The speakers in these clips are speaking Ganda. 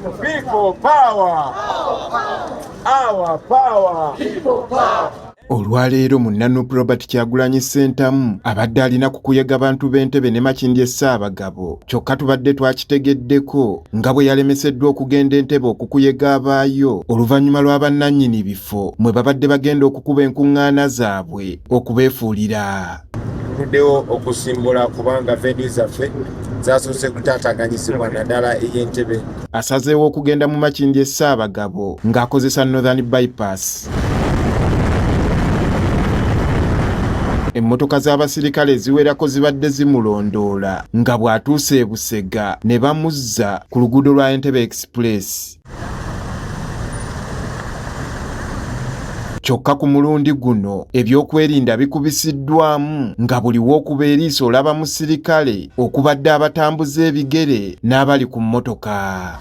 People power. Our power. People power. Olwaleero munnanup Robert Kyagulanyi Ssentamu abadde alina kukuyega bantu b'Entebe ne Makindye Ssaabagabo, kyokka tubadde twakitegeddeko nga bwe yalemeseddwa okugenda Entebe okukuyega abaayo oluvannyuma lwa bannannyini bifo mwe babadde bagenda okukuba enkuŋŋaana zaabwe okubeefuulira. Tuluddewo okusimbula kubanga venue zaffe zasoose kutaataaganyizibwa naddala ey'Entebe. Asazeewo okugenda mu Makindye Ssaabagabo ng'akozesa Northern Bypass. Emmotoka z'abasirikale eziwerako zibadde zimulondoola nga bw'atuuse e Busega ne bamuzza ku luguudo lwa Entebbe Express. Kyokka ku mulundi guno ebyokwerinda bikubisiddwamu nga buli w'okuba eriiso olaba musirikale okubadde abatambuza ebigere n'abali ku mmotoka.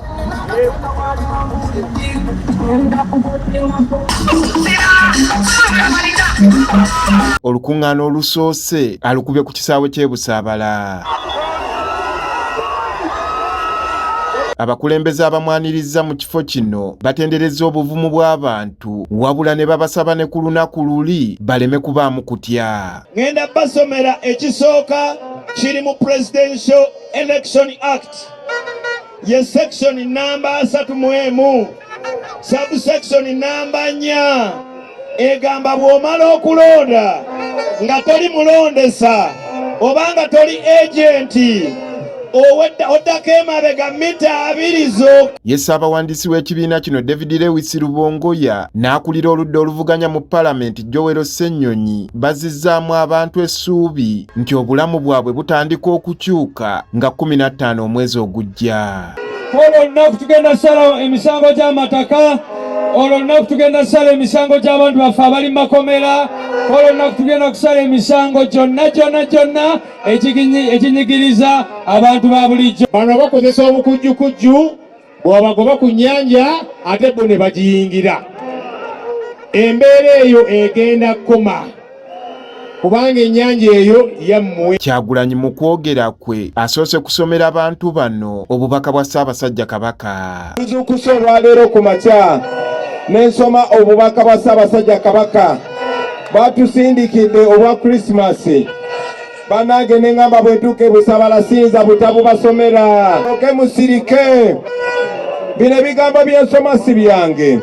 Olukuŋŋaana olusoose alukubye ku kisaawe ky'e Busaabala. Abakulembeze abamwanirizza mu kifo kino batenderezza obuvumu bw'abantu wabula ne babasaba ne ku lunaku luli baleme kubaamu kutya. Ngenda basomera ekisooka kiri mu Presidential Election Act ye section namba 31 subsection namba 4 egamba bw'omala okulonda nga toli mulondesa oba nga toli agenti oddako emabega mita 2 zokka. Ye ssaabawandiisi w'ekibiina kino David Lewis Rubongoya n'akulira oludda oluvuganya mu palamenti Joel Ssenyonyi bazzizzaamu abantu essuubi nti obulamu bwabwe butandika okukyuka nga 15 omwezi ogujja. Olwo olunaku tugenda kusala emisango gy'amataka, olwo olunaku tugenda kusala emisango gy'abantu baffe abali mu makomera, olwo olunaku tugenda kusala emisango gyonna gyonna gyonna ekinyigiriza abantu ba bulijjo. Bano bakozesa obukujjukujju bw'obagoba ku nnyanja ate bo ne bagiyingira. Embeera eyo egenda kukoma kubanga ennyanja eyo yammwe. Kyagulanyi mu kwogera kwe asoose kusomera bantu bano obubaka bwa Ssaabasajja Kabaka. Tuzuukuse olwaleero ku makya ne nsoma obubaka bwa Ssaabasajja Kabaka bwatusindikidde obwa Krismasi. Bannange ne ŋŋamba bwe ntuuka e Busabala siyinza butabubasomera. Oke musirike. Bino ebigambo bye nsoma si byange.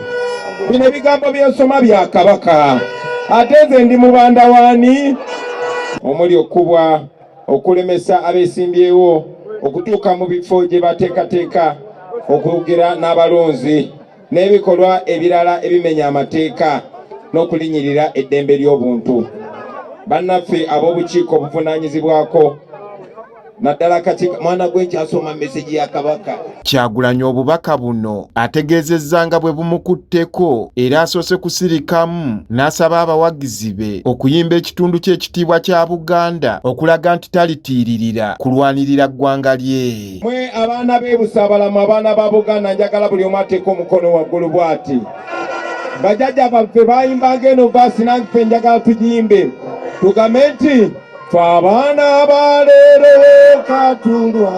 Bino ebigambo bye nsoma bya Kabaka. Ate nze ndi mubanda waani? Omuli okukubwa, okulemesa abeesimbyewo okutuuka mu bifo gye bateekateeka okwogera n'abalonzi n'ebikolwa ebirala ebimenya amateeka n'okulinnyirira eddembe ly'obuntu. Bannaffe ab'obukiiko obuvunaanyizibwako naddala kati mwana gwe nkyasoma meseji ya Kabaka. Kyagulanyi obubaka buno ategeezezza nga bwe bumukutteko era asoose kusirikamu n'asaba abawagizi be okuyimba ekitundu ky'ekitiibwa kya Buganda okulaga nti talitiiririra kulwanirira ggwanga lye. Mwe abaana b'e Busaabala, mwe abaana ba Buganda, njagala buli omu ateeke omukono waggulu bw'ati. Bajjajja baffe baayimbanga eno vaasi, nange ffe njagala tugiyimbe tugambe nti ffe abaana ba leero katulwa.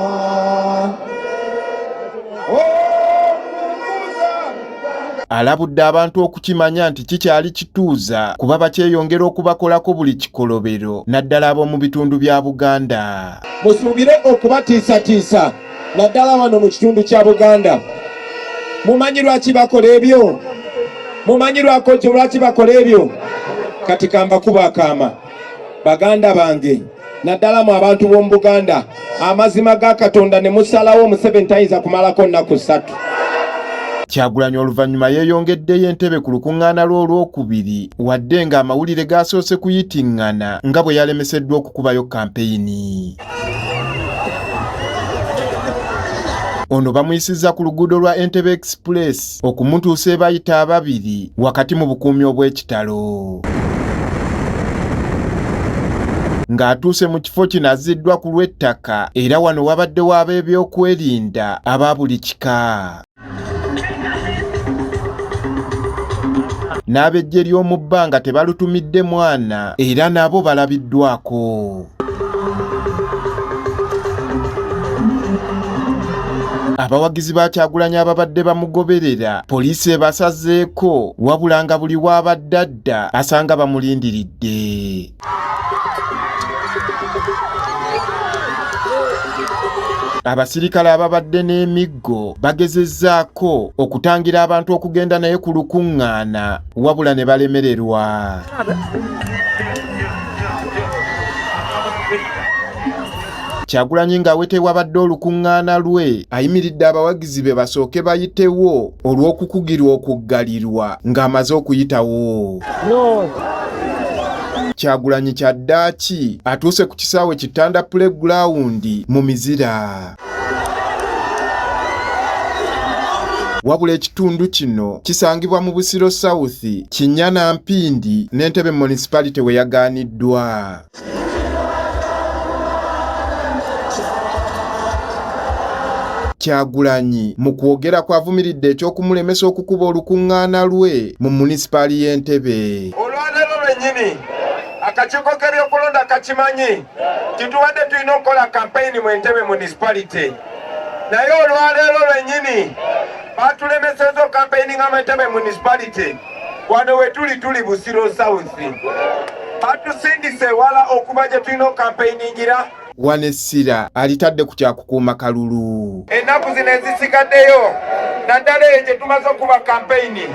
Alabudde abantu okukimanya nti kikyali kituuza kuba bakyeyongera okubakolako buli kikolobero naddala ab'omu bitundu bya Buganda. Musuubire okubatiisatiisa naddala wano mu kitundu kya Buganda. Mumanyi lwaki bakola ebyo? Mumanyi lwaki bakola ebyo? Kati kambakuba akaama baganda bange, naddala mu abantu b'omu Buganda, amazima ga Katonda ne musalawo Museveni tayinza kumalako nnaku 3. Kyagulanyi oluvannyuma yeeyongeddeyo Entebbe ku lukuŋŋaana lw'olwokubiri wadde ng'amawulire gaasoose kuyitiŋŋana nga bwe yalemeseddwa okukubayo kampeyini. Ono bamuyisizza ku luguudo lwa Entebbe Express okumutuusa ebayita ababiri wakati mu bukuumi obw'ekitalo. Ng'atuuse mu kifo kino azziddwa ku lw'ettaka era wano wabaddewo ab'ebyokwerinda aba buli kika. N'ab'eggye ly'omu bbanga tebalutumidde mwana era nabo balabiddwako. Abawagizi ba Kyagulanyi ababadde bamugoberera poliisi ebasazeeko, wabula nga buli w'abadde adda asanga bamulindiridde. Abasirikale ababadde n'emiggo bagezezzaako okutangira abantu okugenda naye ku lukuŋŋaana, wabula ne balemererwa. Kyagulanyi ng'aweta ewabadde olukuŋŋaana lwe ayimiridde abawagizi be basooke bayitewo olw'okukugirwa okuggalirwa ng'amaze okuyitawo. Kyagulanyi kyaddaaki atuuse ku kisaawe Kitanda Playground mu Mizira. Wabula ekitundu kino kisangibwa mu Busiro South, Kinnyana Mpindi n'Entebbe Municipality we yagaaniddwa. Kyagulanyi mu kwogera kwavumiridde eky'okumulemesa okukuba olukuŋŋaana lwe mu munisipaali y'Entebbe. Olwaleero lwennyini akakiiko k'ebyokulonda kakimanyi nti tubadde tulina okukola kampeyini mu Entebbe Municipality, naye olwaleero lwennyini batulemesezza okampeyini nga mu Entebbe Municipality. Wano we tuli, tuli Busiro South, batusindise ewala okuva gye tulina okampeyingira. Wano essira alitadde ku kyakukuuma kalulu. Ennaku zino ezisigaddeyo, naddala eyo gye tumaze okuba kampeyini,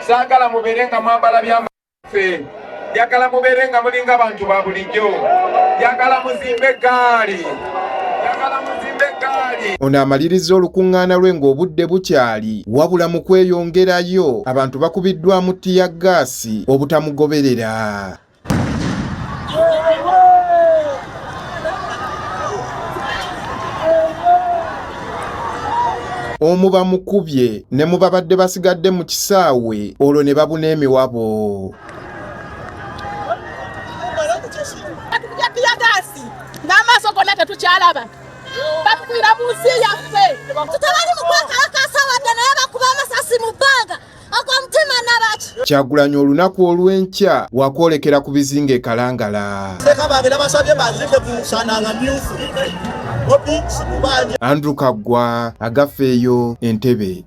saagala mubeere nga mwambala byaffe, njagala mubeere nga mulinga bantu ba bulijjo, njagala muzimbe eggaali, njagala muzimbe eggaali. Ono amaliriza olukuŋŋaana lwe ng'obudde bukyali, wabula mu kweyongerayo abantu bakubiddwamu ttiyaggaasi obutamugoberera. Omu bamukubye ne mu babadde basigadde mu kisaawe olwo ne babuna emiwabo. N'amaaso gonna tetukyalaba, batukubira mu nsi yaffe. Tebali mu kwekalakaasa wadde, naye bakuba amasasi mu bbanga ag'omutima nabaki. Kyagulanyi olunaku olw'enkya wakwolekera ku bizinga e Kalangala. Andrew Kaggwa, Agafeeyo, Entebbe.